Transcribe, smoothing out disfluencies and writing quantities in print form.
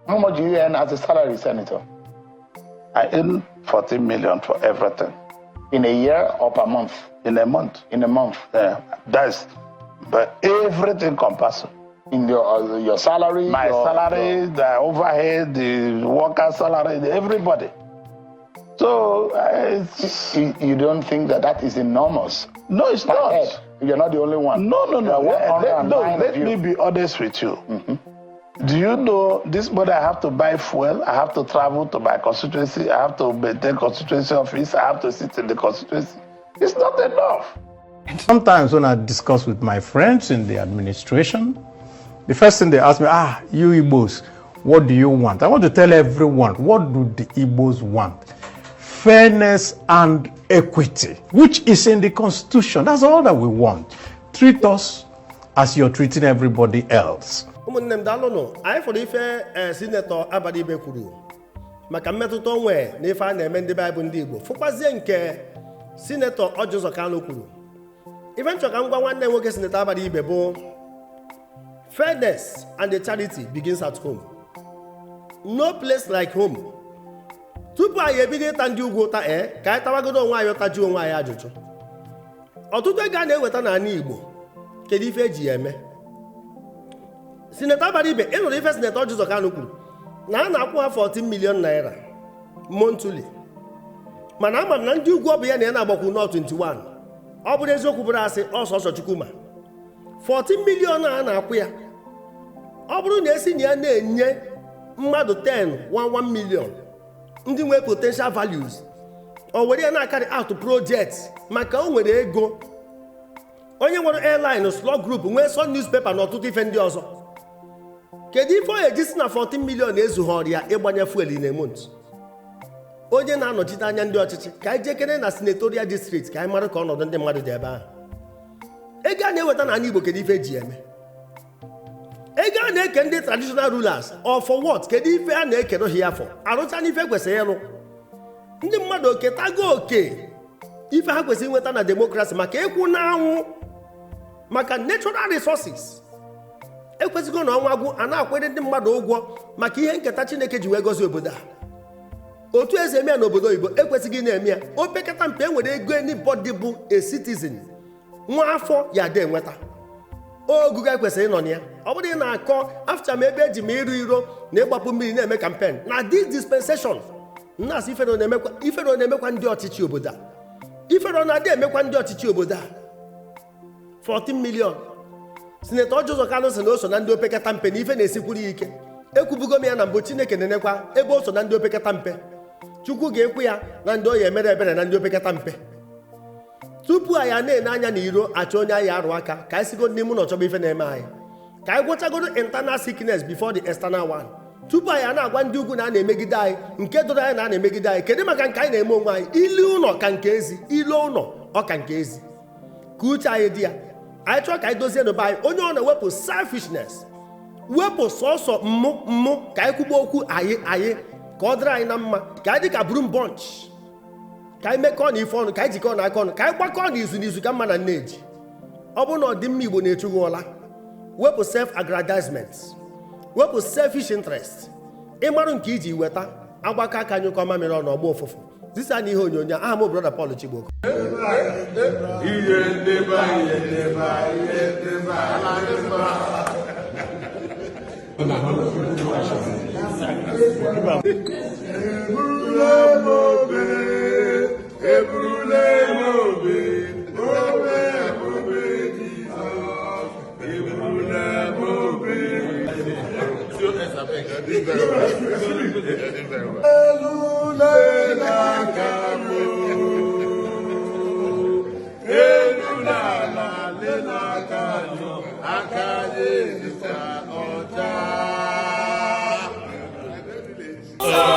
How much do you earn as a salary, Senator? I earn 14 million for everything. In a year or per month? In a month. In a month. That's, but everything compulsory. In your salary? My salary, the overhead, the worker salary, everybody. So you don't think that is enormous? No, it's not. Head. You're not the only one. No. Let me be honest with you. Do you know this money I have to buy fuel, I have to travel to my constituency, I have to maintain constituency office, I have to sit in the constituency. It's not enough. Sometimes when I discuss with my friends in the administration, the first thing they ask me, you Igbos, what do you want? I want to tell everyone, what do the Igbos want? Fairness and equity, which is in the Constitution. That's all that we want. Treat us as you're treating everybody else. Ụmụnne m daalụnụ, anyị fọrọ ife Sinetọ Abaribe kwuru maka mmetụta onwe na ife a na-eme ndị Baịbụl ndị Igbo. Fụkwazie nke Sinetọ Orji Uzo Kalu kwuru. Ife nchọ ka m gwa nwanne nwoke Sinetọ Abaribe bụ fairness and the charity begins at home. No place like home. Tupu anyị ebido ịta ndị ugwu ụta ka anyị tawagodo onwe anyị ụta ji onwe anyị ajụjụ. Ọtụtụ ego a na-eweta n'ala Igbo, kedu ife eji ya eme? Sinetọ Abaribe, ịnụrụ ife Sinetọ Orji Uzo Kalu kwuru na a na-akwụ ha 14 million naira monthly. Mana ama m na ndị ugwu ọ bụ ya na ya na-agbakwu nọ 21. Ọ bụrụ eziokwu bụrụ asị ọsọsọ Chukwuma. 14 million a na-akwụ ya. Ọ bụrụ na esi na ya na-enye mmadụ 11 million ndị nwere potential values, o were ya na-akarị out projects maka o nwere ego. Onye nwere airline, slot group, nwee Sun newspaper na ọtụtụ ife ndị ọzọ. Kedu ife o eji si na 14 million ezughọrọ ya ịgbanye fuel in a month? Onye na-anọchite anya ndị ọchịchị ka anyị jekere na senatorial district ka anyị mara ka ọnọdụ ndị mmadụ dị ebe ahụ. Ego a na-eweta n'ala Igbo kedu ife eji eme? Ego a na-eke ndị traditional rulers or for what? Kedu ife a na-ekeroghị ya for? Arụcha n'ife kwesịrị ịrụ. Ndị mmadụ oketago oke ife ha kwesịrị inweta na demokrasi maka ịkwụ n'anwụ maka natural resources. Ekwesịgo na ọnwa gwụ a na-akwere ndị mmadụ ụgwọ maka ihe nketa Chineke ji wee gozie obodo a. Otu eze eme ya n'obodo Igbo ekwesịghị na-eme ya. Opekata mpe enwere ego anybody bụ a citizen nwa afọ ya dị enweta. Ogugo ekwesịrị ịnọ na ya. Ọ bụrụ ị na-akọ after m ebe eji m iru iro na ịgbapụ mmiri na-eme campaign na this dispensation nnaasị ifero na-emekwa ndị ọchịchị obodo a. Ifero na-adị emekwa ndị ọchịchị obodo a. 14 million. Sinetọ Orji Uzo Kalu sị na o so na ndị opekata mpe na ife na-esikwuru ya ike. Ekwubugo m ya na mbụ Chineke na-enekwa ebe o so na ndị opekata mpe. Chukwu ga-ekwu ya na ndị oyi emere ebere na ndị opekata mpe. Tupu anyị na-ene anya n'iro achọ onye anyị arụ aka ka anyị sigo n'ime ụlọ chọba ife na-eme anyị. Ka anyị gwọchagoro internal sickness before the external one. Tupu anyị na-agwa ndị ugwu na a na-emegide anyị, nke doro anyị na a na-emegide anyị, kedu maka nke anyị na-eme onwe anyị? Ilu ụlọ ka nke ezi, ilo ụlọ ọ ka nke ezi. Ka uche anyị dị ya. Anyị chọọ ka anyị dozie n'ụba anyị, onye ọ na-ewepụ selfishness, wepụ sọsọ mmụ ka anyị kwugbo okwu anyị ka ọ dịrị anyị na mma, ka anyị dị ka broom bunch, ka anyị mekọọ na ife ọnụ, ka anyị jikọọ na aka ọnụ, ka anyị gbakọọ n'izu ka mma na nneji. Ọ bụrụ na ọdịmma Igbo na-echughị ụla, wepụ self-aggrandizement, wepụ selfish interest, ịmarụ nke iji weta agbakọ aka nyụkọ mamịrị ọnụ ọgba ụfụfụ. Zisa na ihe onyonyo aha m brother Paul Chigboko. Oh